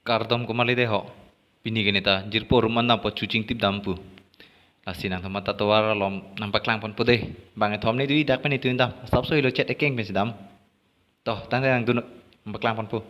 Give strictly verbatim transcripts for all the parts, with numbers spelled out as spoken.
Kardom komat le dei ho. Pini ke neta jirpo arum an dampo, chuching tip dam pu. Lasi nangtum ta tovar alom nangpaklang ponpo dei. Bangkethom ne dui, dak pen itum dam. Asapso helo chet ekeng pensi dam. To, tangte nangdun, nangpaklang ponpo.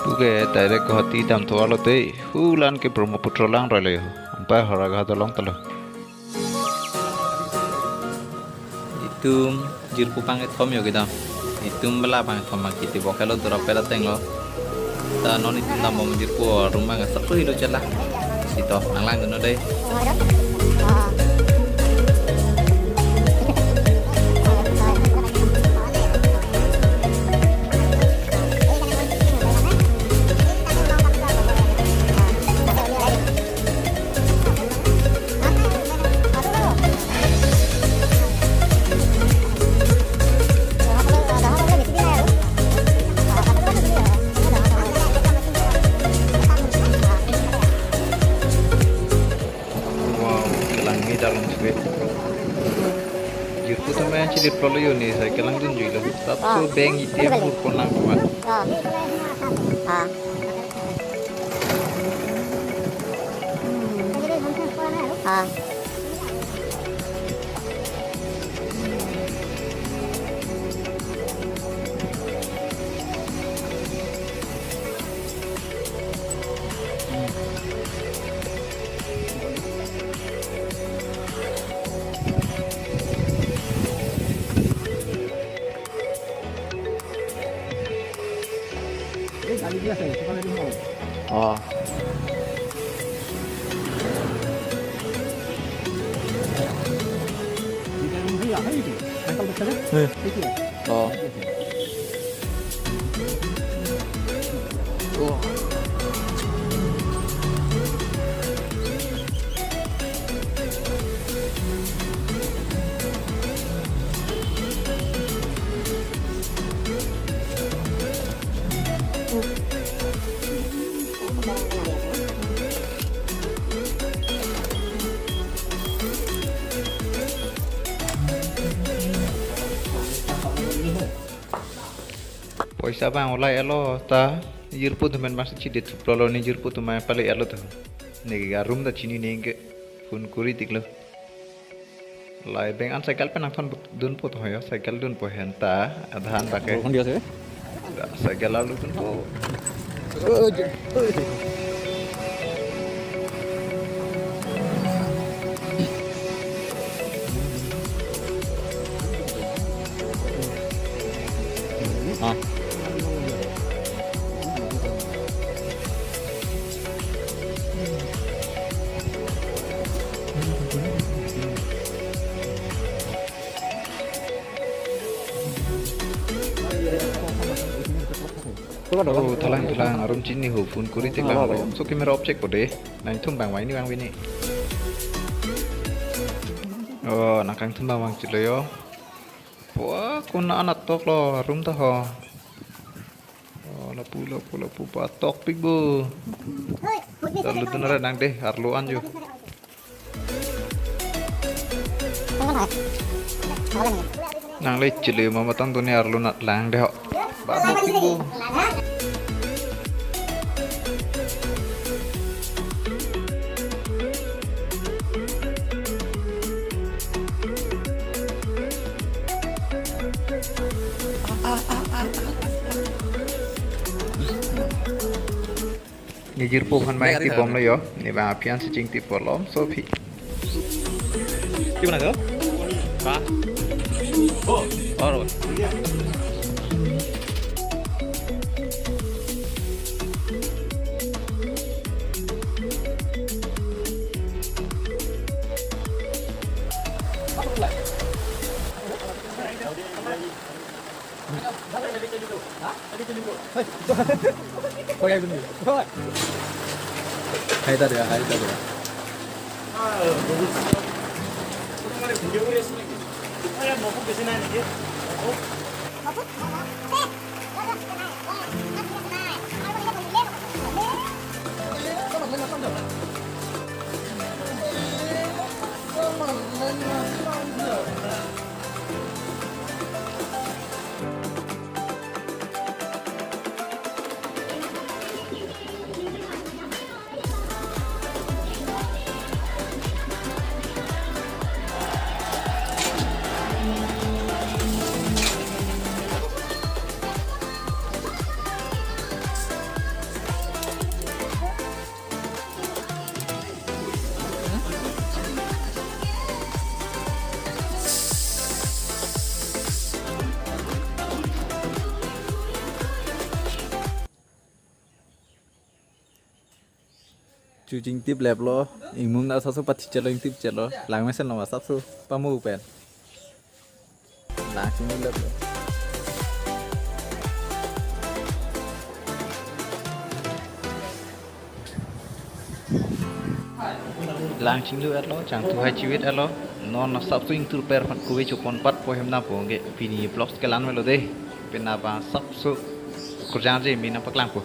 Puke direct Guwahati damthu arlo te, hulan ke Brahmaputra langroi lo ho. Ampai Howraghat along ta lo. Itum jirpo bangkethom jo kedam. Itum bela bangkethom ma kiti bokelo dura pera tenglo. Ta non itum dambom jirpo arum bang asapso helo chet la. Sito, nanglang dun dei. Wow, kelang me dalong sibit. Jirpo atum an chili prolo yo ne, sai kelang dunjui lo. Asapso beng iti apor pon lang kumat. Ah. Ah. Oh. Eh. Oh. Oh. Poisa bang olai alo ta, jirpo atum an bangsi chidi thuprolo ne, jirpo atum an pale alo ta. Ne ke arum ta chinine ke, phone kori tiklo. Lai beng an cycle pen nangthondunpo to ho yo, cycle dunpo henta, adhan ta ke. Borokhon di ase. Da, cycle arlu dunpo. Ah. Oh, thalang, thalang, arum chini ho, phone kori theklang lo. So camera off chekpo de. Nangthum bang vangni vangvini. Oh, nangkangthum bang vangchitlo yo. Wah, kuna anatok lo, arum ta ho. Oh, lapu, lapu, lapu, patok pik bo. Lalu tu nara nang de, arlu anju. Nangle chili ma matang tu ni arlu nat lang de ho. Babu pik bo. Nejirpo aphan mai ti bomlo yo. Ne bang aphi an si chingtip polom so phi. Ki bana to? Ka? Oh, oh. Hai ta dia, hai ta dia. Chu chingtip leplo, ingmum na sasu pathi chelo ingtip chelo, langmesen lo ma sapsu pamu pen. Lang chingtip leplo. Lang chinglu etlo, changthu hai chiwit etlo. Non na sapsu ingtur per phan kuwe chupon pat po hem na po nge pini vlogs kelang melo de. Pina pa sapsu kurjang je mi na paklang po.